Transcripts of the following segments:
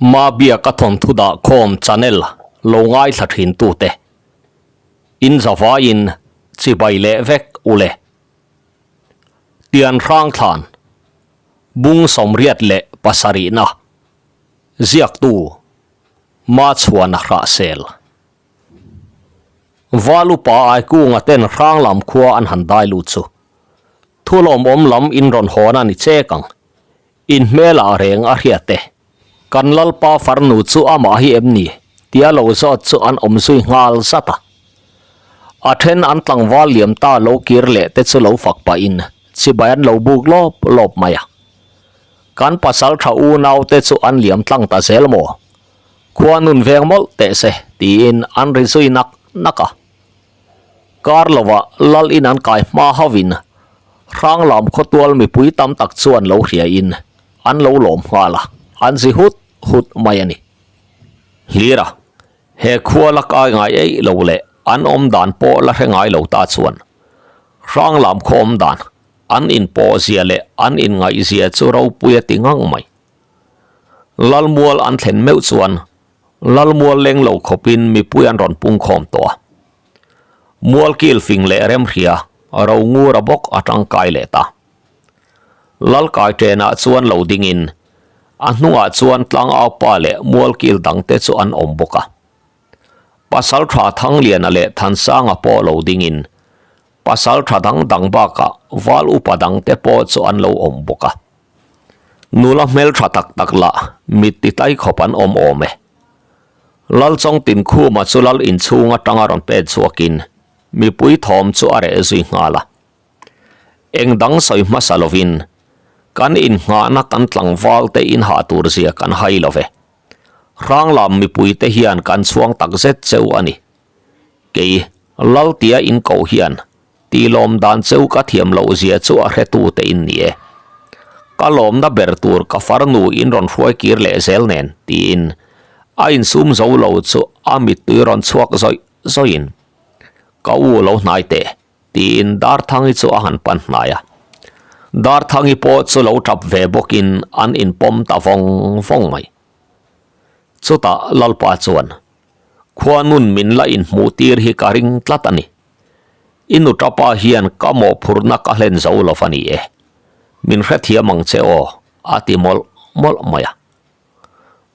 Mabiaka thawnthu dah khawm channel lo ngaithla thin tute in zavaiin chibai leh vek ule. Tian hrang thlan bung 88 na ziaktu Machhuana Hrahsel. Valupa Aikunga ten hrang lam khua an han dai lut chu thulawmawm lam in rawn hawn a ni chek ang. In hmelah reng a hriat e. Kan Lalpa farnu chu amah hi em ni? tia lo zawt chu an awm zui nghal zat a. A then an tlangval liam ta lo kir leh te chu lo fak pahin chibai an lo buk lawp lawp mai a. Kan pasal tha unau te chu an liam tlang ta zel maw? Khua nun veng mawlh teh se tiin an ri zui nak nak a. Kar lovah lal in an kai hma hauhin Hranglam khawtual mipui tam tak chuan lo hriain an lo lawm nghal a, an zi hut hut mai a ni. Hlira, he khua la kai ngai eih lo leh an awm dan pawh la hre ngai lo ta chuan Hranglam khaw awm dan, an inpawh zia leh an inngaih zia chu ropui a ti ngang mai. Lalmual an thlen meuh chuan Lalmual leng lo khawpin mipui an rawn pung khawm tawh a. Mualkil fing leh remhria ro ngur a bawk a tangkai leh ta. Lalkai ṭenah chuan lo dingin a hnungah chuan tlangaupa leh mualkil dangte chu an awm bawk a. Pasalṭha Thangliana leh Thansanga pawh lo dingin pasalṭha dang dang bakah val upa dangte pawh chu an lo awm bawk a. Nula hmeltha tak tak lah mit ti tai khawp an awm awm e. Lalchawng Tinkhuma chu lal inchhung atanga rawn pet chhuakin mipui thawm chu a reh zui nghal a. Eng dang sawi hmasa lovin kan innghahna kan tlangval te inhah tur zia kan hai lo ve. Hranglam mipui te hian kan chhuang tak zet cheu a ni. Kei Laltia inkoh hian Tih lawm dan cheu ka thiam loh zia chu a hretu te in ni e. Ka lawmna ber tur ka farnu in rawn hruai kir leh zel nen tiin a insum zo lo chu a mittui rawn chhuak zawih zawih in ka u lo hnai teh tiin Darthangi chu a han pan hnai a. Darthangi pawh chu lo tap ve bawk in an inpawm ta vawng vawng mai. Chutah Lalpa chuan Khuanun min la inhmuh tir hi ka ring tlat a ni. I nu tapa hian ka mawhphurhna ka hlen zo lo va ni e. Min hrethiam ang che aw, a ti mawlh mawlh mai a.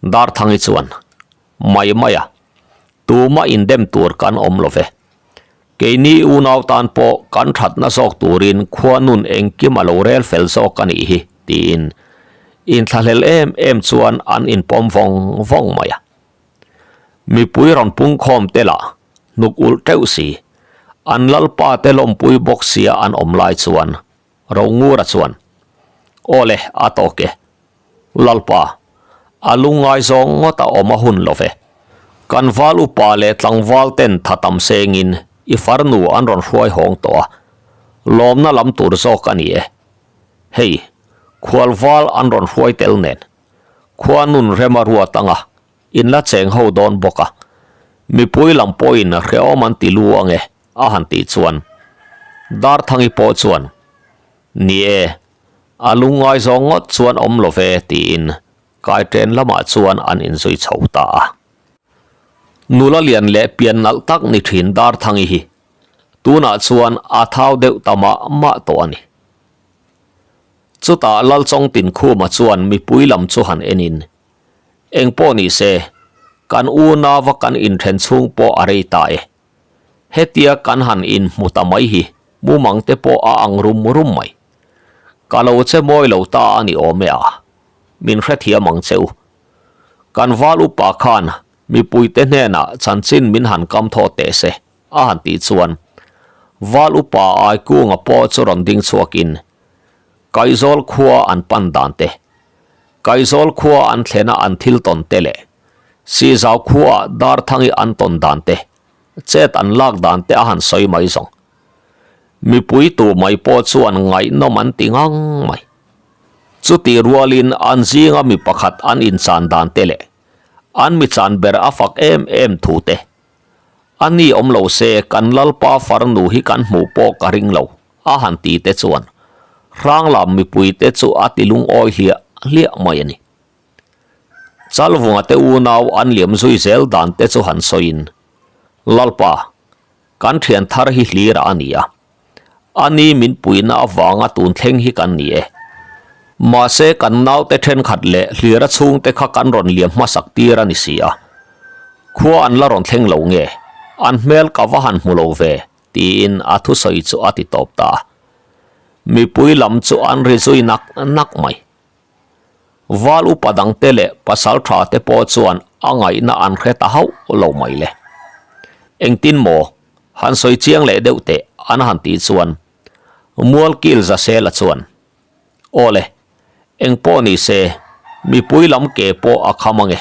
Darthangi chuan, Mai mai a, tuma indem tur kan awm lo ve. Keini unau tan pawh kan thatna zawk turin khuanun engkim a lo rel fel zawk a nih hi, tiin inthlahlel em em chuan an inpawm vawng vawng mai a. Mipui rawn pungkhawm te lah hnuk ulh teuh si, an lalpa te lawmpui bawk sia an awm lai chuan Rongura chuan, Aw le, a tawk e. Lalpa, a lungngaizawng ngawt a awm a hun lo ve. Kan val upa leh tlangval ten tha tam sengin i farnu an rawn hruai hawng tawh a, lawmna lam tur zawk a ni e. Hei, khualval an rawn hruai tel nen, khua nun rem a ruat anga in la cheng ho dawn bawk a, mipui lam pawhin hrehawm an ti lu ange a han tih chuan Darthangi pawh chuan Ni e, a lungngaizawng ngawt chuan awm lo ve tiin kaiṭen lamah chuan an inzui chho ta a. Nula lian leh pian nalh tak ni ṭhin Darthangi hi tunah chuan a thau deuh ta mah mah tawh a ni. Chutah Lalchawng Tinkhuma chuan mipui lam chu han enin, Eng pawh ni se, kan unauva kan inthen chhung pawh a rei ta e. Hetia kan han inhmu ta mai hi mumang te pawh a ang rum rum mai. Ka lo che mawi lo ta a ni awm e a, min hrethiam ang che u. Kan val upa khan mipuite hnenah chanchin min han kam thaw teh se a han tih chuan val upa Aikunga pawh chu rawn ding chhuakin Kaizawl khua an pan dan te, Kaizawl khua an thlena an thil tawn te leh Sizau khuaah Darthangi an tawn dan te, chet an lak dan te a han sawi mai zawng. Mipui tu mai pawh chuan ngaihnawm an ti ngang mai. Chutih rualin an zinga mi pakhat an inchan dan te leh an mi chan ber a fak em em thu te, A ni awm lo se kan Lalpa farnu hi kan hmuh pawh ka ring lo, a han ti te chuan Hranglam mipui te chu a ti lungawi hliah hliah mai a ni. Chalvunga te unau an liam zui zel dan te chu han sawiin, Lalpa, kan thian thar hi hlira a ni a. A ni min puihna avanga tun thleng hi kan ni e. Mahse kan naute thenkhat leh hlira chhungte kha kan rawn liam hmasak tir a ni si a. Khua an la rawn thleng lo nge? An hmel ka va han hmu lo ve, tiin a thusawi chu a ti tawp ta a. Mipui lam chu an ri zui nak nak mai. Val upa dangte leh pasal tha te pawh chuan a ngaihna an hre ta hauh lo mai le. Engtin maw? Han sawi chiang leh deuh teh an han tih chuan Mualkil Zasela chuan, Aw le, eng pawh ni se, mipui lam ke pawh a kham ange.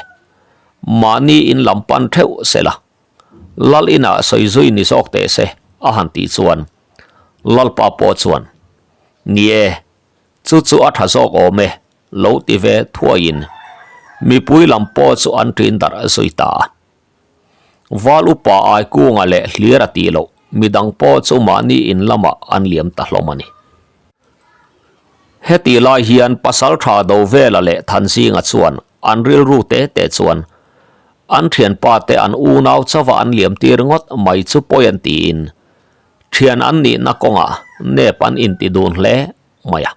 Mahni in lam pan theuh se la, Lal inah sawi zui ni zawk teh se a han tih chuan Lalpa pawh chuan, Ni e, chu chu a tha zawk awm e, lo ti ve thuaiin mipui lam pawh chu an ṭin darh zui ta a. Val upa Aikunga leh hlir a tih loh, midang pawh chu mahni in lamah an liam ta hlawm a ni. Hetih lai hian Pasaltha Dovela leh Thanzinga chuan an rilru te te chuan an thianpa te an unau chauha an liam tir ngawt mai chu pawi an tiin thian an nihna kawngah nep an inti dun hle mai a.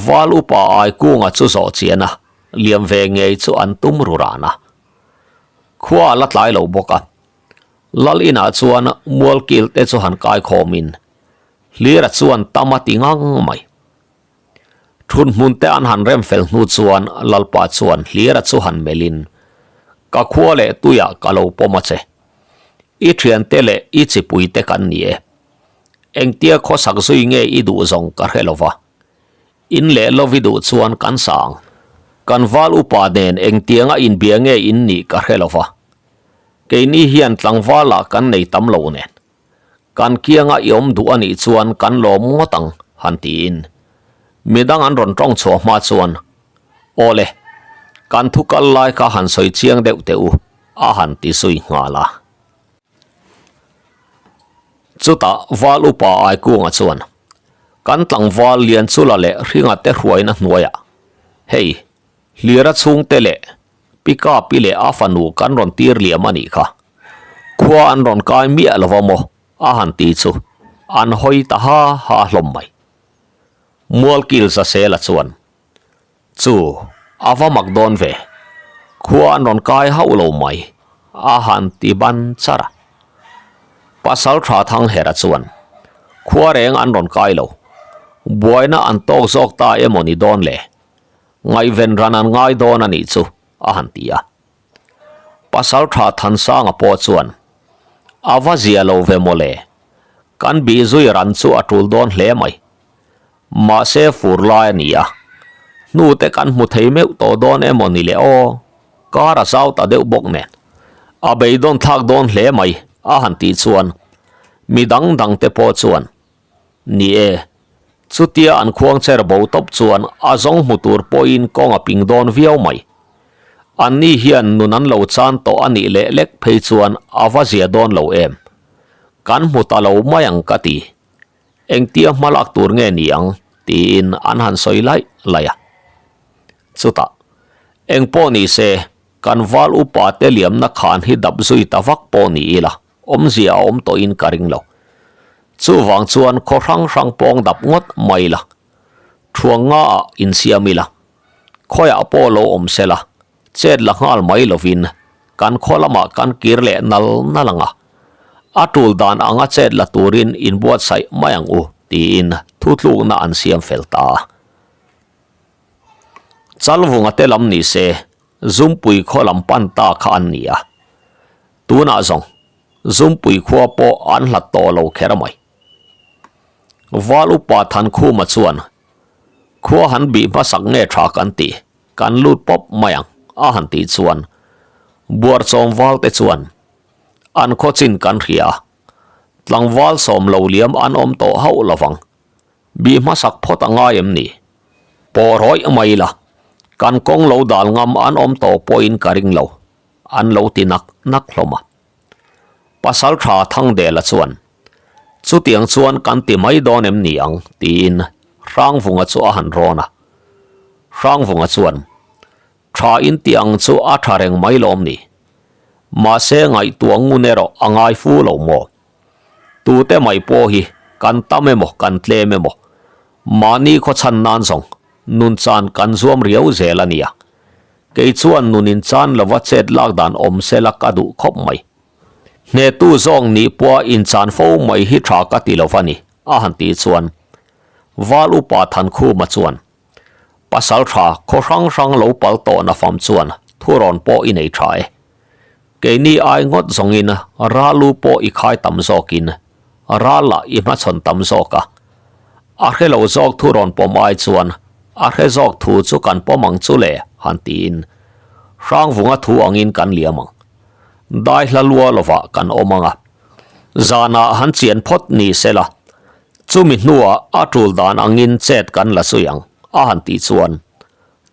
Val upa Aikunga chu zawh chian a, liam ve ngei chu an tum ru ran a. Khua a la tlai lo bawk a. Lal inah chuan mualkil te chu han kai khawmin Hlira chuan tam a ti ngang mai. Thunhmun te an han rem fel hnu chuan Lalpa chuan Hlira chu han melhin, Ka khua leh tuiah ka lo pawm a che. I thiante leh i chipui te kan ni e. Engtia khawsak zui nge i duh zawng ka hre lo va. In leh lo i duh chuan kan sang. Kan val upa nen engtianga inbia nge in nih ka hre lo va. Keini hian tlangvalah kan nei tam lo nen. Kan kianga i awm duh a nih chuan kan lawm ngawt ang, han tiin. Midang an rawn tawng chhuah hma chuan, Aw le, kan thu kal lai kha han sawi chiang deuh teh u, a han ti zui nghal a. Chutah Val upa Aikunga chuan, Kan tlangval Lianchula leh Hringa te hruaina hnuaiah, hei, Hlira chhungte leh Pika pi leh a fanu kan rawn tir liam a nih kha. Khua an rawn kai miah lo va maw? a han ti chu an hawi ta ha ha hlawm mai. Mualkil Zasela chuan, Chu, a va mak dawn ve. Khua an rawn kai hauh lo mai, a han ti ban char a. Pasal tha Thanghera chuan, Khua reng an rawn kai lo. Buaina an tawk zawk ta emaw ni dawn le? Ngaihven ran an ngai dawn a nih chu, a han ti a. Pasal tha Thansanga pawh chuan, A va zia lo ve maw le. Kan bih zui ran chu a tul dawn hle mai. Mahse fur lai a ni a, hnute kan hmu thei meuh tawh dawn emaw ni le aw, kar a zau ta deuh bawk nen. A beidawn thlak dawn hle mai, a han tih chuan mi dang dang te pawh chuan, Ni e, chutia an khuang cher bo tawp chuan a zawng hmu tur pawhin kawng a ping dawn viau mai. Anni hian nun an lo chan tawh a nih leh lek phei chuan a va zia dawn lo em. Kan hmu ta lo mai ang ka ti. Engtia hma lak tur nge ni ang? tiin an han sawi laih laih a. Chutah, eng pawh ni se, kan val upa te liamna khan hi dap zui ta vak pawh ni ila, awmzia a awm tawhin ka ring lo. Chuvang chuan khaw hrang hrang pawng dap ngawt mai ila, thuang nga ah insiam ila, khawiah pawh lo awm sela, Chet la nghal mai lovin kan khaw lamah kan kir leh nal nal ang a, a tul dan anga chet la turin inbuatsaih mai ang u tiin thutlukna an siam fel ta a. Chalvunga te lam ni se Zumpui khaw lam pan ta kha an ni a, tunah zawng Zumpui khua pawh an hlat tawh lo kher mai. Val upa Thankhuma chuan khua han bih hmasak nge tha kan ti. Kan lut pawp mai ang, a han tih chuan Buarchawm valte chuan an khaw chin kan hria a, tlangval sawm lo liam an awm tawh hauh lovang, bih hmasak phawt a ngai em ni? Pawh rawih mai ila, kan kawng lo dal ngam an awm tawh pawhin ka ring lo, an lo ti nak nak hlawm a. Pasal tha Thangdela chuan, Chutiang chuan kan ti mai dawn em ni ang? tiin Hrangvunga chu a han rawn a. Hrangvunga chuan, Tha in tih ang chu a tha reng mai lawm ni. Mahse ngaihtuah ngun erawh a ngai fu lo maw? Tute mai pawh hi kan tam emaw kan tlem emaw mahni khawchhan nan zawng nun chan kan zuam riau zel a nia. Kei chuan nun in chan lova chet lak dan awm sela ka duh khawp mai. Hnehtu zawk nih pawha inchan fo mai hi tha ka ti lova ni, a han tih chuan Val upa Thankhuma chuan Pasal tha khaw hrang hrang lo pal tawhna fam chuan thurawn pawh i nei tha e. Keini ai ngawt zawngin ralu pawh i khai tam zawkin ral lah i hmachhawn tam zawk a. A hre lo zawk thurawn pawm ai chuan a hre zawk thu chu kan pawm ang chu le han tiin Hrangvunga thu angin kan liam ang. Dai hla lua lovah kan awm ang a. Zanah han chian phawt ni sela Chumi hnuah a tul dan angin chet kan la zui ang, a han tih chuan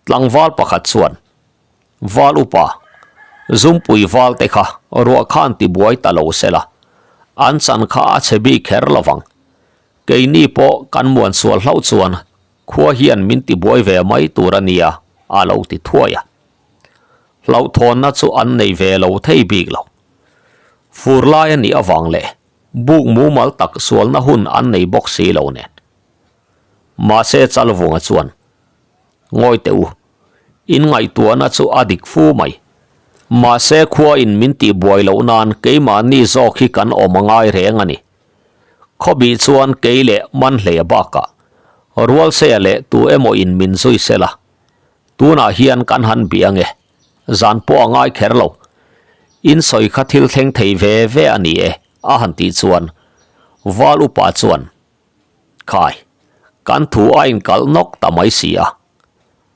tlangval pakhat chuan, Val upa, Zumpui val te kha ruah khan tibuai ta lo sela, an chan kha a chhe bik kher lovang. Keini pawh kan muan sual hlauh chuan khua hian min tibuai ve mai tur a nia, a lo ti thuai a. Hlauhthawnna chu an nei ve lo thei bik lo. Fur lai a nih avang leh Buk mumal tak sualna hun an nei bawk si lo nen. Mahse Chalvunga chuan, Ngawi teh u, in ngaihtuahna chu a dik fu mai. Mahse khua in min tih buai loh nan keimahni zawk hi kan awm a ngai reng a ni. Khawbih chuan kei leh Manhleia bakah Rualseia leh tu emaw in min zui sela, tunah hian kan han bih ange. Zan pawh a ngai kher lo. In sawi kha thil thleng thei ve ve a ni e, a han tih chuan Val upa chuan, Khai, kan thu a inkalh nawk ta mai si a.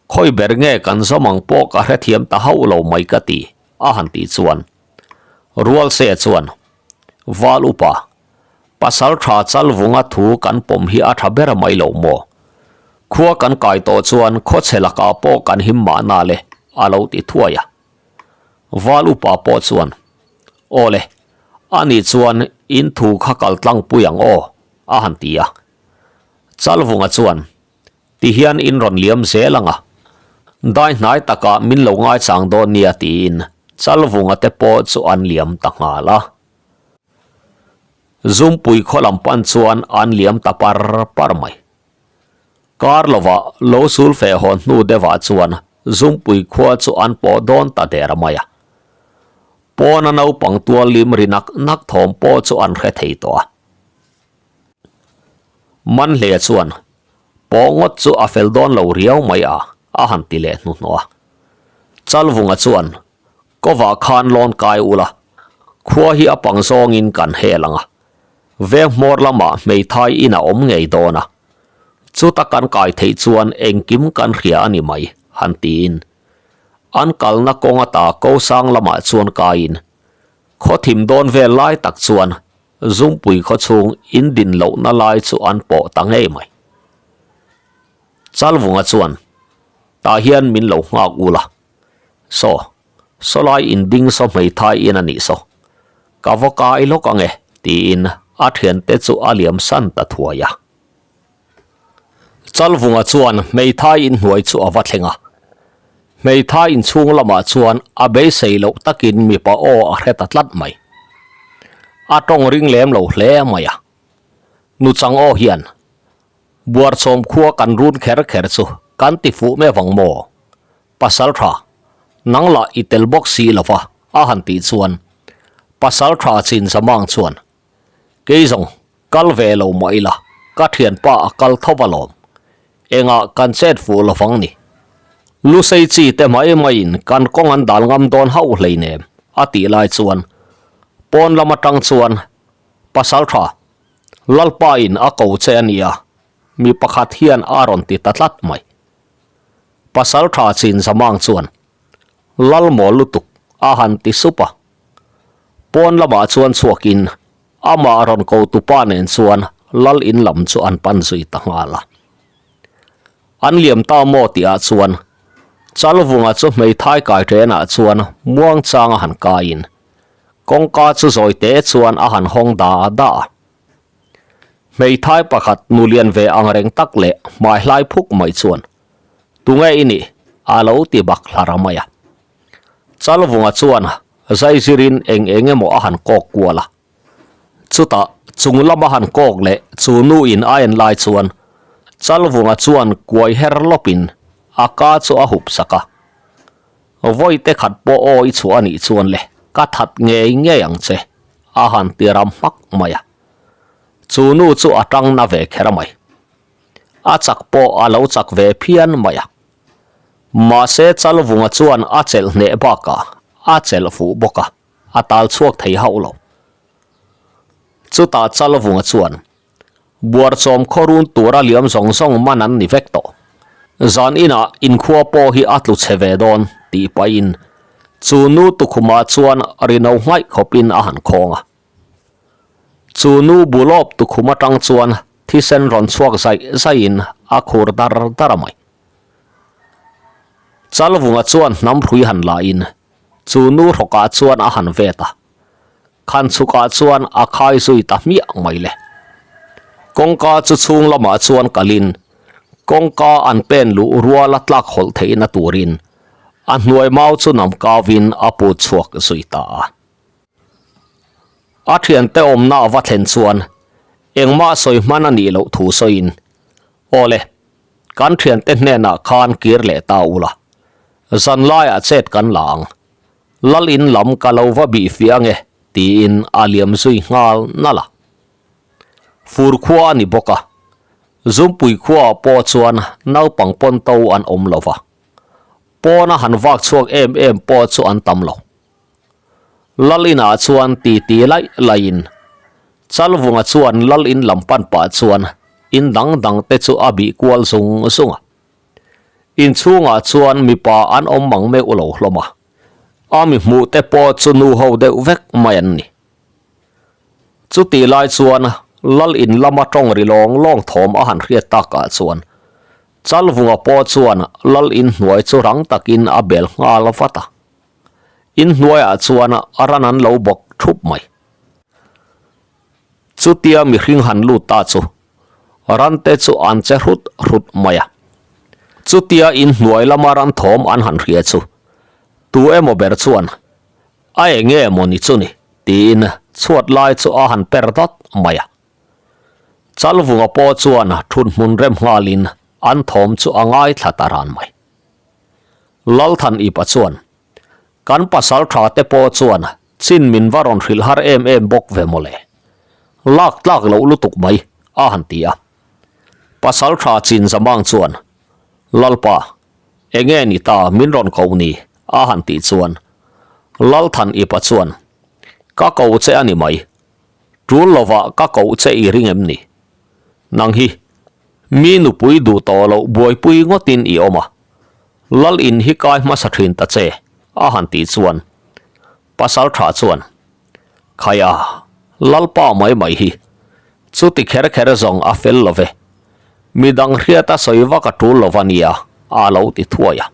Khawi ber nge kan zawm ang pawh ka hrethiam ta hauh lo mai ka ti, a han tih chuan Rualse chuan, Val upa, Pasal tha Chalvunga thu kan pawm hi a tha ber mai lo maw? Khua kan kai tawh chuan khawchhe lakah pawh kan him mahna le, a lo ti thuai a. Val upa pawh chuan, Aw le, ani chuan in thu kha kal tlangpui ang aw, a han ti a. Chalvunga chuan, Ti hian in rawn liam zel ang a, dai hnai takah min lo ngaichang dawn nia tiin Chalvunga te pawh chu an liam ta nghal a. Zumpui khaw lam pan chuan an liam ta par par mai. Kar lovah lo sul feh hawn hnu deuhah chuan Zumpui khua chu an pawh dawn ta der mai a. Pawna naupang tual lim ri nak nak thawm pawh chu an hre thei tawh a. Manhlea chuan pawh ngawt chu a fel dawn lo riau mai a, a han ti leh hnuhnawh a. Chalvunga chuan Kovah khan lawn kai ula, khua hi a pang zawngin kan hel ang a, veng hmawr lamah hmeithai in a awm ngei dawn a, chuta kan kai theih chuan engkim kan hria a ni mai, han tiin an kalna kawng ata ko sang lamah chuan kaiin khaw thim dawn vel lai tak chuan Zumpui khaw chhung in din lohna lai chu an pawh ta ngei mai. Chalvunga chuan, Tah hian min lo nghak ula, Saw, sawlai in ding saw hmeithai in a nih saw. Ka va kai lawk ang e, tiin a thiante chu a liam san ta thuai a. Chalvunga chuan hmeithai in hnuai chu a va thleng a. Hmeithai in chhung lamah chuan a beisei loh takin mipa aw a hre ta tlat mai. A tawng ring lem lo hle mai a. Nuchang aw hian Buarchawm khua kan run kher kher chu kan ti fuh meuh ang maw? Pasal tha, nang lah i tel bawk si lo va, a han tih chuan Pasal tha chin zamang chuan, Kei zawng, kal ve lo mah ila, ka thianpa a kal tho va lawm. Engah kan chet fuh lo vang ni. Lusei chi te mai maiin kan kawng an dal ngam dawn hauh hleinem, a tih lai chuan pawn lam atang chuan Pasal tha, Lalpa in a ko che a nia, mi pakhat hian a rawn ti ta tlat mai. Pasal tha chin zamang chuan Lal maw lutuk a han ti sup a. Pawn lamah chuan chhuakin amah rawn ko tupa nen chuan Lal in lam chu an pan zui ta nghal a. An liam ta maw tihah chuan Chalvunga chu hmeithai kai ṭenah chuan muangchang a han kaiin Kawngka chu zawi te chuan a han hawng da da a. Hmeithai pakhat nu lian ve ang reng tak leh hmai hlai phuk mai chuan, Tunge i nih? a lo ti bak hlar mai a. Chalvunga chuan zaizirin eng eng emaw a han kawk kual a. Chutah chung lama han kawk leh chu nu in a en lai chuan Chalvunga chuan kuai her lawpin a ka chu a hup sak a. Vawi te khat pawh aw i chhuah a nih chuan le ka that ngei ngei ang che a han ti ram hmak mai a. Chu nu chu a tang na ve kher mai. A chak pawh a lo chak ve phian mai a. Mahse Chalvunga chuan a chelh hneh bakah a chelh fuh bawk a, a tal chhuak thei hauh lo. Chutah Chalvunga chuan Buarchawm khawrun tura liam zawng zawng man an ni vek tawh. Zan inah inkhua pawh hi a tlu chhe ve dawn tih pahin chu nu tukhumah chuan rino nghaih khawpin a han khawng a. Chu nu bulawp tukhum atang chuan thisen rawn chhuak zaih zaihin a khur dar dar a mai. Chalvunga chuan hnam hrui han lahin chu nu hrawkah chuan a han vet a, khan chhukah chuan a khai zui ta hmiah mai le. Kawngka chu chhung lamah chuan kalin kawngka an pen luh ruala tlak hawlh theihna turin a hnuai mau chu nam kauvin a put chhuak zui ta a. A thiante awmna a va thlen chuan engmah sawi hman a nih loh thu sawiin, Aw le, kan thiante hnenah khan kir leh ta ula, zan laiah chet kan la ang, lal in lam ka lo va bih fiah ange tiin a liam zui nghal nalh a. Fur khua a ni bawk a, Zumpui khuaah pawh chuan naupang pawn to an awm lo va, pawna han vak chhuak em em pawh chu an tam lo. Lal inah chuan titi laih laihin Chalvunga chuan Lal in lam pan pah chuan in dang dang te chu a bih kual zung zung a. Inchhungah chuan mipa an awm mang meuh lo hlawm a, a mi hmuh te pawh chu nu ho deuh vek mai an ni. Chutih lai chuan Lal in lama tawng ri lawng lawng thawm a han hriat takah chuan Chalvunga pawh chuan Lal in hnuai chu rang takin a bel nghal vat a. In hnuaiah chuan a ran an lo bawk thup mai. Chutia mihring han lut ta chu rante chu an che hrut hrut mai a. Chutia in hnuai lama ran thawm an han hria chu tu emaw ber chuan a eng nge maw ni chu ni tiin chhuat lai chu a han per dawt mai a. Chalvunga pawh chuan thut hmun rem nghalin an thawm chu a ngaithla ta ran mai. Lalthan Ipa chuan, Kan pasal tha te pawh chuan chin min va rawn hrilh har em em bawk ve mawle. Lak tlak loh lutuk mai, a han ti a. Pasal tha chin Zamang chuan, Lalpa, enge ni ta min rawn ko ni? a han tih chuan Lalthan Ipa chuan, Ka ko che a ni mai. Tul lovah ka koh che i ring em ni? Nang hi, mi nupui duh tawh loh buaipui ngawtin i awm a, Lal in hi kai hmasa thin ta che, a han tih chuan pasal tha chuan, Khaia, Lalpa mai mai hi, chuti kher kher zawng a fel lo ve, midang hriat a sawi vak a tul lo va nia, a lo ti thuai a.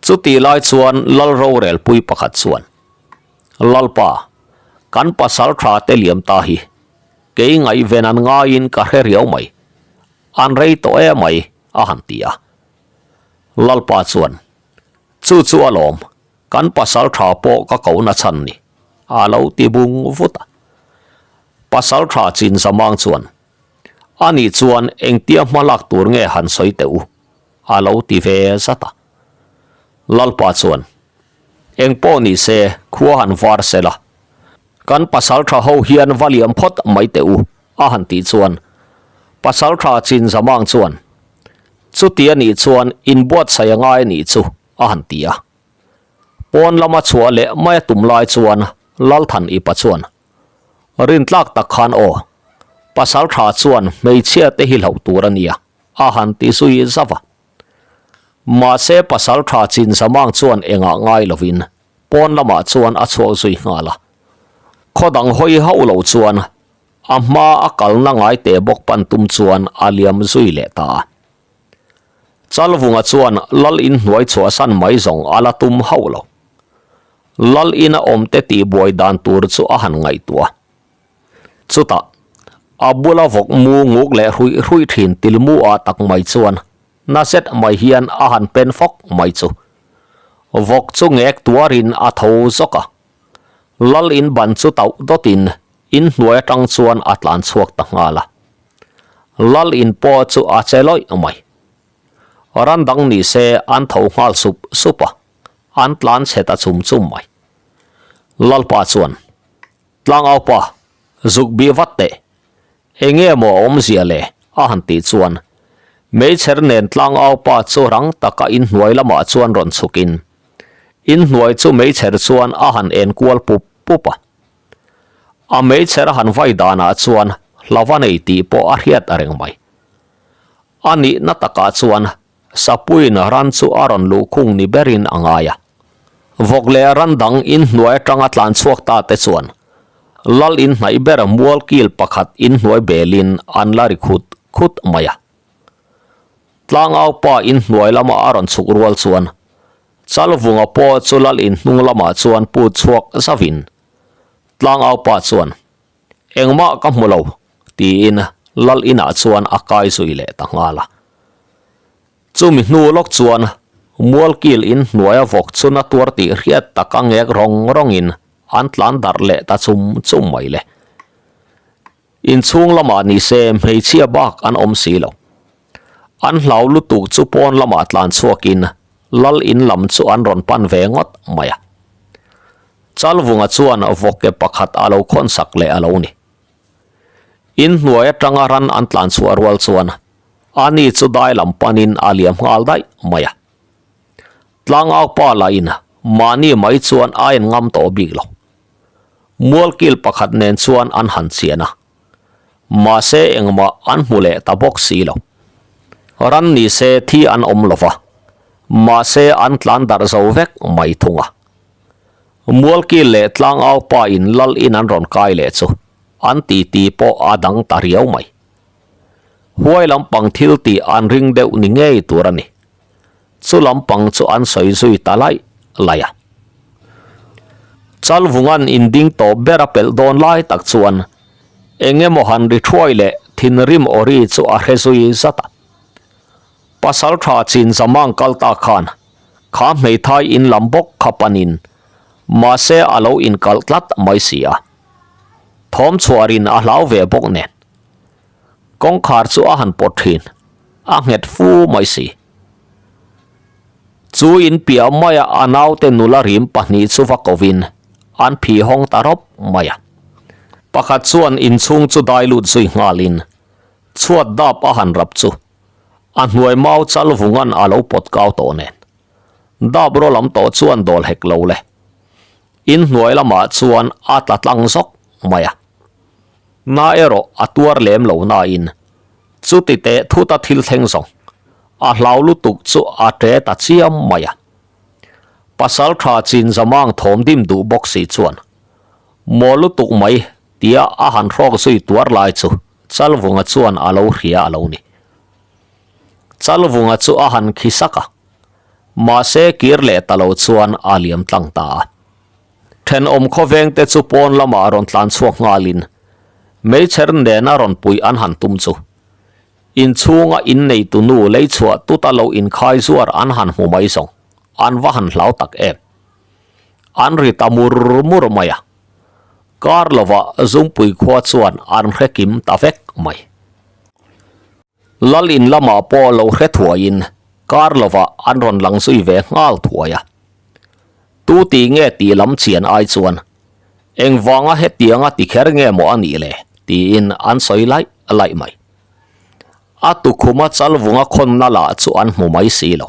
Chutih lai chuan Lal rorelpui pakhat chuan, Lalpa, kan pasal tha te liam ta hi, kei ngaihven an ngaiin ka hre riau mai, an rei tawh e mai, a han ti a. Lalpa chuan, Chu chu alawm, kan pasal tha pawh ka ko na chhan ni, a lo ti bung vut a. Pasal tha chin zamang chuan, Ani chuan engtia hma lak tur nge han sawi teh u, a lo ti ve zat a. Lalpa chuan, Eng pawh ni se, khua han var se la. Kan pasaltha ho hian va liam phawt mai teh u, a han tih chuan pasaltha chin zamang chuan, Chuti a nih chuan inbuatsaih a ngai a nih chu, a han ti a. Pawn lama chhuah leh mai a tum lai chuan Lalthan Ipa chuan, Rintlak tak khan aw, pasaltha chuan hmeichhia te hi hlauh tur a nia, a han ti zui zauh a. Mahse pasal tha chin zamang chuan engah ngai lovin pawn lamah chuan a chhuak zui nghal a. Khaw dang hawi hauh lo chuan a hma a kalna ngai teh bawk pan tum chuan a liam zui leh ta a. Chalvunga chuan lal in hnuai chhuahsan mai zawng a la tum hauh lo. Lal ina awmte tihbuai dan tur chu a han ngaihtuah a. Chutah, a bula vawk mu nguk leh hruih hruih thin tilmu ah tak mai chuan. Na zet mai hian a han pen fawk mai chu. Vawk chu ngek tuarin a tho zawk a. Lal in ban chu tauh dawtin in hnuai atang chuan a tlan chhuak ta nghal a. Lal in pawh chu a che lawih mai. Ran dang ni se an tho nghal sup sup a, an tlan chhe ta chum chum mai. Lalpa chuan, Tlangaupa, zuk bih vat teh. Enge maw a awmzia le? a han tih chuan Meichher nen tlangaupa chu rang taka inhnuai lamah chuan rawn chhukin inhnuai chu meichher chuan a han en kual pup pup a. A meichher a han vai danah chuan hlava nei tih pawh a hriat reng mai. A nihna takah chuan Sapuiin ran chu a rawn luhkhung ni berin a ngai a. Vawk leh ran dang inhnuai atanga tlan chhuak ta te chuan Lal inhnaih ber mualkil pakhat inhnuai belin an la ri khut khut mai a. Tlangaupa inhnuai lama a rawn chhuk rual chuan Chalvunga pawh chu Lal inhnung lamah chuan put chhuak zavin Tlangaupa chuan Engmah ka hmu lo, tiin Lal inah chuan a kai zui leh ta nghal a. Chumi hnu lawk chuan Mualkil in hnuaia vawk chu na tuar tih hriat taka ngek rawng rawngin an tlan darh leh ta chum chum mai le. Inchhung lamah ni se hmeichhia bak an awm si lo. An hlau lutuk chu pawn lamah tlan chhuakin Lal in lam chu an rawn pan ve ngawt mai a. Chalvunga chuan vawke pakhat a lo khawn sak leh a lo ni. In hnuai atanga ran an tlan chhuah rual chuan ani chu dai lam panin a liam nghal daih mai a. Tlangaupa lahin mahni mai chuan a en ngam tawh bik lo. Mualkil pakhat nen chuan an han chian a. Mahse engmah an hmu leh ta bawk si lo. Ran ni se thi an awm lo va, mahse an tlan darh zo vek mai thung a. Mualkil leh Tlangau pa in lal in an rawn kai leh chu an titi pawh a dang ta riau mai. Huai lampang thil tih an ring deuh ni ngei tur a ni. Chu lampang chu an sawi zui ta laih laih a. Chalvunga'n inding tawp ber a pelh dawn lai tak chuan eng emaw han ri thuai leh thinrim aw ri chu a hre zui zat a. Pasaltha chin zamang kal ta khan kha hmeithai in lam bawk kha panin mahse a lo inkalh tlat mai si a. Thawm chhuarin a hlau ve bawk nen. Kawngkhar chu a han pawt thin, a nghet fu mai si. Chu in piah maia a naute nula rim pahnih chu va kovin an phi hawng ta rawp mai a. Pakhat chuan inchhung chu dai lut zui nghalin chhuat dap a han rap chu a hnuai mau chal vungan a lo pawt kau tawh nen dap raw lam tawh chuan dawl hek lo le. Inhnuai lamah chuan a tla tlang zawk mai a. Na erawh a tuar lem lo nain chuti teh thuta thil thleng zawng a hlau lutuk chu a ṭe ta chiam mai a. Pasal tha chin zamang thawm dim duh bawk si chuan maw lutuk mai tia a han hrawk zui tuar lai chu Chalvunga chuan a lo hria a lo ni. Chalvunga chu a han khi sak a, mahse kir leh ta lo chuan a liam tlang ta a. Thenawm khawveng te chu pawn lamah rawn tlan chhuak nghalin meichher nena rawn puih an han tum chu inchhunga inneitu nu lei chhuah tuta lo inkhai zuar an han hmu mai zawng an va han hlau tak em. An ri ta mur mur mai a, kar lovah Zungpui khua chuan an hre kim ta vek mai. Lal in lamah pawh lo hre thuaiin kar lovah an rawn lang zui ve nghal thuai a. Tu tih nge tih lam chian ai chuan engvanga hetianga ti kher nge maw a nih le tiin an sawi laih laih mai. A tukhuma chalvunga khawnna lah chu an hmu mai si lo.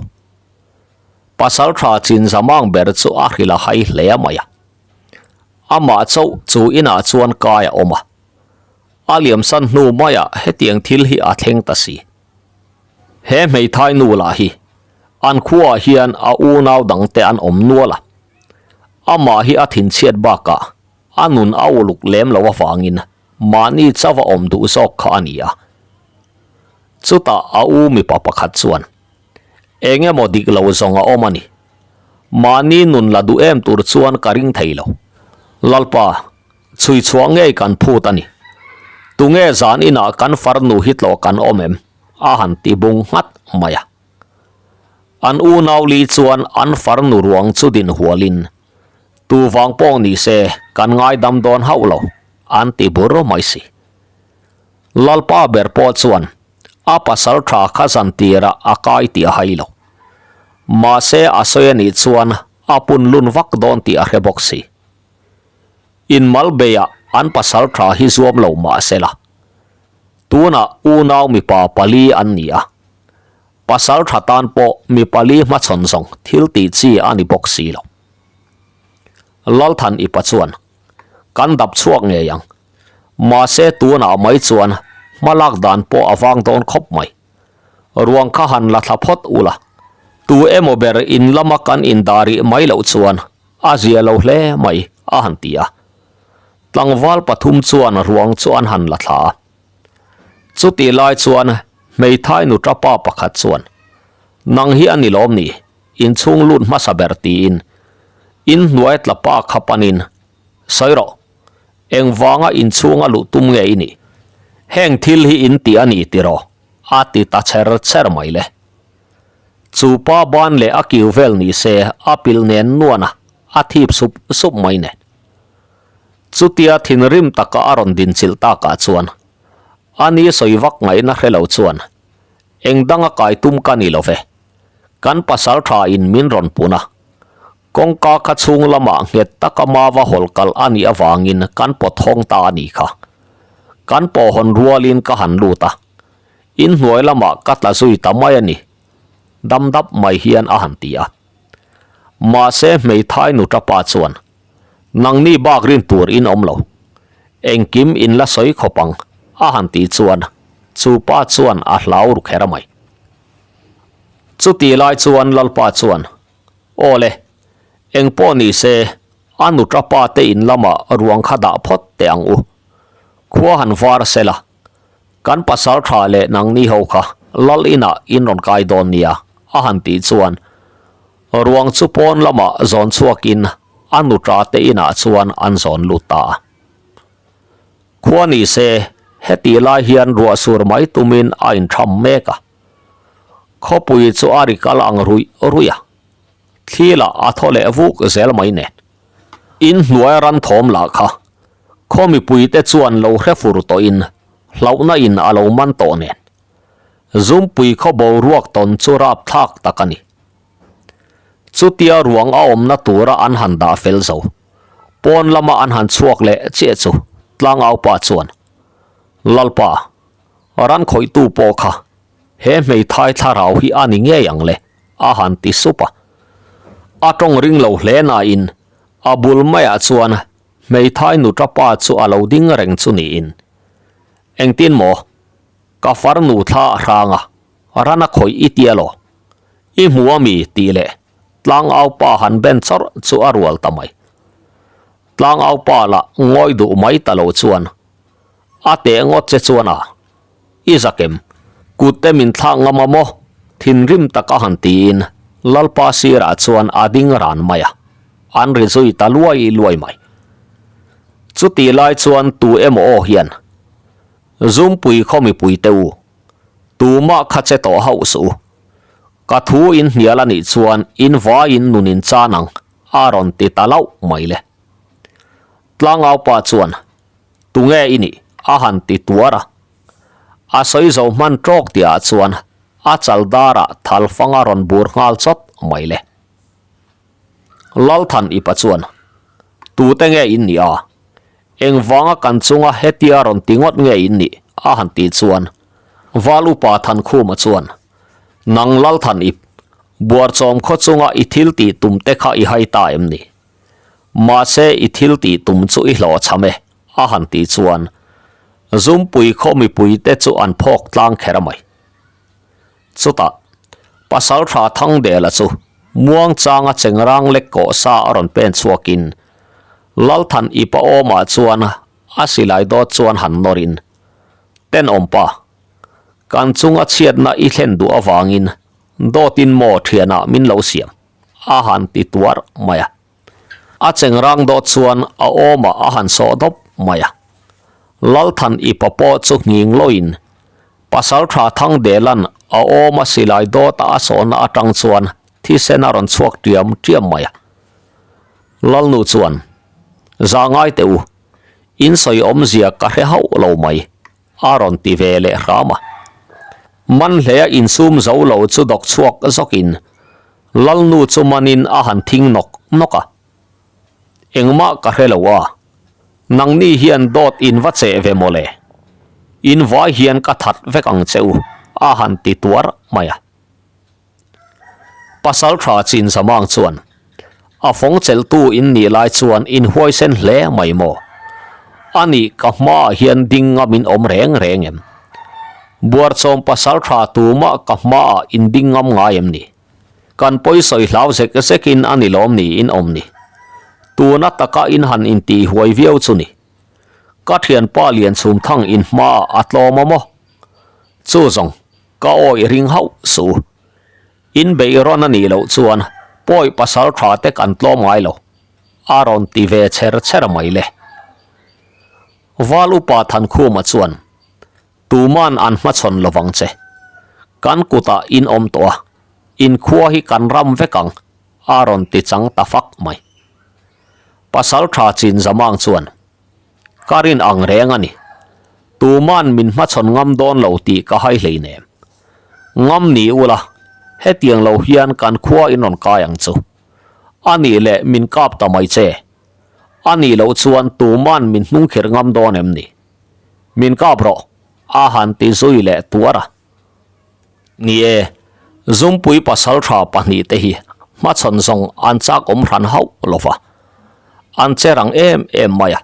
Pasal tha chin zamang ber chu a hrilh a hai hle mai a. Amah chauh chu inah chuan kai a awm a. A liamsan hnu maiah hetiang thil hi a thleng ta si. He hmeithai nu lah hi an khuaah hian a unau dangte an awm nual a, amah hi a thinchhiat bakah a nun a uluk lem lo avangin mahni chauh a awm duh zawk kha a ni a. Chutah a u mipa pakhat chuan eng emaw dik lo zawng a awm a ni. Mahni nun la duh em tur chuan ka ring thei lo. Lalpa, chhui chhuah ngei kan phut a ni. Tunge zan inah kan farnu hi tlawh kan awm em? a han ti bung nghat mai a. An unau li chuan an farnu ruang chu din hualin, Tu vang pawh ni se kan ngaidam dawn hauh lo, an ti bur mai si. Lalpa ber pawh chuan a pasal tha kha zan tirah a kai tih a hai lo. Mahse a sawi a nih chuan a pun lun vak dawn tih a hre bawk si. Inmal beiah an pasal tha hi zuam lo mah se la. Tunah unau mipa pali an ni a. Pasal tha tan pawh mi pali hmachhawn zawng thil tih chi a ni bawk si lo. Lalthan ipa chuan, Kan dap chhuak ngei ang. Mahse tunah mai chuan hmalak dan pawh a vang dawn khawp mai. Ruang kha han la thla phawt ula, tu emaw ber in lama kan indah rih mai loh chuan a zia lo hle mai a han ti a. Tlangval pathum chuan ruang chu an han la thla a. Chutih lai chuan hmeithai nu tapa pakhat chuan, Nang hi a ni lawm ni, inchhung lut hmasa ber tiin inhnuai tla pa kha panin sawi rawh. Engvanga inchhunga luh tum nge i nih? Heng thil hi in ti a ni tiraw? A ti ta cher cher mai le. Chu pa ban leh a kiu vel ni se a pilh nen nuan a, a thip sup sup mai nen. Chutia thinrim taka a rawn dinchilh takah chuan a ni sawi vak ngaihna hre lo chuan eng danga kai tum ka ni lo ve. Kan pasal tha in min rawn pun a. Kawngka kha chhung lamah nghet taka mava hawl kalh a nih avangin kan pawt hawng ta a nih kha. Kan pawh hawn rualin ka han lut a, inhnuai lamah ka tla zui ta mai a ni, dam dap mai hian a han ti a. Mahse hmeithai nu tapa chuan, Nangni bak rin tur in awm lo, engkim in la sawi khawp ang, a han tih chuan chu pa chuan a hlau ru kher mai. Chutih lai chuan Lalpa chuan, Aw le, eng pawh ni se, a nutra pa te in lamah ruang kha dah phawt teh ang u. Khua han var se la, kan pasal tha leh nangni ho kha lal inah in rawn kai dawn nia, a han tih chuan ruang chu pawn lamah zawn chhuakin a nutra te inah chuan an zawn lut ta a. Khua ni se, hetih lai hian ruah sur mai tumin a intham mek a. Khawpui chu a ri kal ang ruih ruih a, thli lah a thaw leh vuk zel mai nen. In hnuai ran thawm lah kha khaw mipuite chuan lo hre fur tawhin hlauhna in a lo man tawh nen. Zumpui khaw boruak tawn chu rapthlak tak a ni. Chutia ruang a awmna tura an han dah fel zo, pawn lama an han chhuak leh chiah chu tlangaupa chuan, Lalpa, Ran khawihtu pawh kha he hmeithai thlarau hi a ni ngei ang le, a han ti sup a. A tawng ring lo hle nain a bul maiah chuan hmeithai nuta pa chu a lo ding reng chu niin, Engtin maw? Ka farnu thla a hrang a, ran a khawih i tia law? I hmu a mi? tih leh tlangau pa han ben chawrh chu a rual ta mai. Tlangau pa lah ngawi duh mai ta lo chuan A teh ngawt che chuan a, I zakem, kut te min thlak ngam a maw? Thinrim taka han tiin Lalpa sirah chuan a ding ran mai a, an ri zui ta luai luai mai. Chutih lai chuan tu emaw aw hian, Zumpui khaw mipui te u, tumah kha che tawh hauh suh u. Ka thu in hnial a nih chuan in vaiin nun in chan ang, a rawn ti ta lauh mai le. Tlangaupa chuan, Tunge i nih? a han ti tuar a. A sawi zo hman tawk tihah chuan a chal darah thal fang a rawn bur nghal chawt mai le. Lalthan ipa chuan, Tute nge in nih a? Engvanga kan chunga hetia rawn ti ngawt nge in nih? a han ti chuan Val upa Thankhuma chuan, Nang Lalthan ip, buarchawm khaw chunga i thil tih tum te kha i hai ta em ni? Mahse i thil tih tum chu i hlawhchham e, a han tih chuan Zumpui khaw mipuite chu an phawk tlang kher a mai. Chutah Pasaltha Thangdela chu muangchanga chengrang lek kawh sa a rawn pen chhuakin Lalthan ipa awmah chuan a silai dawt chuan han nawrin, Tenawmpa, kan chunga chhiatna i thlen duh avangin dawtin maw thianah min lo siam? a han ti tuar mai a. A chengrang dawt chuan a awmah a han sawh dawp mai a. Lalthan ipa pawh chu nghing loin Pasaltha Thangdelan A awma silai dawta a sawhna atang chuan thisen a rawn chhuak tiam tiam mai a. Lalnu chuan, Za ngai teh u, in sawi awmzia ka hre hauh lo mai, a rawn ti ve leh hram a. Manhlea insum zo lo chu dawk chhuak zawkin Lalnu chu manin a han thing nawk nawk a. Engmah ka hre lo a, nangni hian dawt in va cheh ve mawle, in vai hian ka that vek ang che u, a han ti tuar mai a. Pasal tha chin zamang chuan, A fawng chelhtu in nih lai chuan in huaisen hle mai maw? A nih ka hmaah hian ding ngam in awm reng reng em? Buarchawm pasal tha tumah ka hmaah in ding ngam ngai em ni? Kan pawisawi hlau zek zekin a ni lawm ni in awm ni? Tuna taka in han intih huai viau chu ni. Ka thianpa Lianchhumthang in hmaah a tlawm a maw? Chu zawng, ka awih ring hauh suh. In beih rawn a nih loh chuan pawi pasal tha te kan tlawm ngai lo, a rawn ti ve chher chher mai le. Val upa Thankhuma chuan, Tuman an hmachhawn lovang che. Kan kutah in awm tawh a, in khua hi kan ram vek ang, a rawn ti chang ta fak mai. Pasal tha chin zamang chuan, Ka rin ang reng a ni. Tuman min hmachhawn ngam dawn lo tih ka hai hleinem. Ngam ni ula, hetiang lo hian kan khua in rawn kai ang chu. A nih leh min kap ta mai che. A nih loh chuan tuman min hnungkhirh ngam dawn em ni? Min kap rawh, a han ti zui leh tuar a. Ni e, Zumpui pasaltha pahnihte hi hmachhawn zawng an chak awm hran hauh lo va, an che rang em em mai a.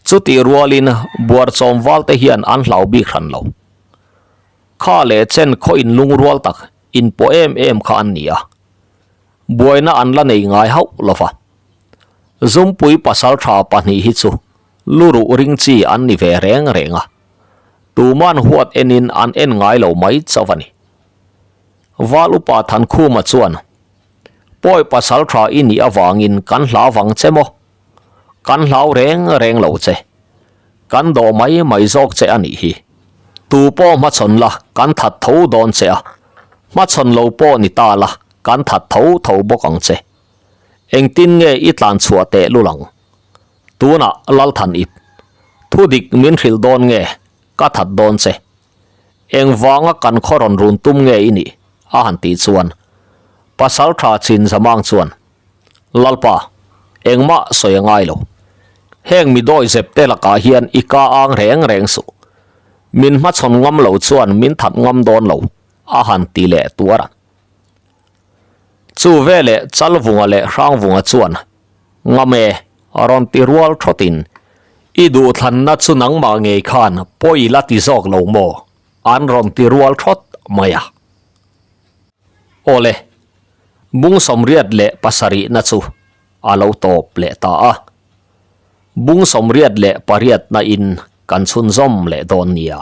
Chutih rualin buarchawm valte hian an hlau bik hran lo. Kha leh chen khaw inlungrual tak inpawh em em kha an ni a, buaina an la nei ngai hauh lo va. Zumpui pasaltha pahnih hi chu lu ruh ring chi an ni ve reng reng a, tuman huat enin an en ngai lo mai chauh a ni. Val upa Thankhuma chuan, Pawi pasal tha i nih avangin kan hlau vang che maw? Kan hlau reng reng lo che. Kan dawh mai mai zawk che a nih hi. Tu pawh hmachhawn la kan that tho dawn che a, hmachhawn lo pawh ni ta la kan that tho tho bawk ang che. Engtin nge i tlan chhuah teh lul ang? Tunah Lalthan ip. Thu dik min hrilh dawn nge ka that dawn che. Engvanga kan khaw rawn run tum nge i nih? a han tih chuan Pasal tha chin zamang chuan Lalpa, engmah sawi a ngai lo. Heng mi dawi zep te lakah hian i ka ang reng reng suh. Min hmachhawn ngam lo chuan min that ngam dawn lo, a han ti leh tuar a. Chu veleh Chalvunga leh Hrangvunga chuan, Ngam e, rawn ti rual thawtin, I duhthlanna chu nangmah ngei khan pawi la ti zawk lo maw? an rawn ti rual thawt mai a. Awle, bung 77na chu a lo tawp leh ta a. Bung 88 na in kan chhunzawm leh dawn nia.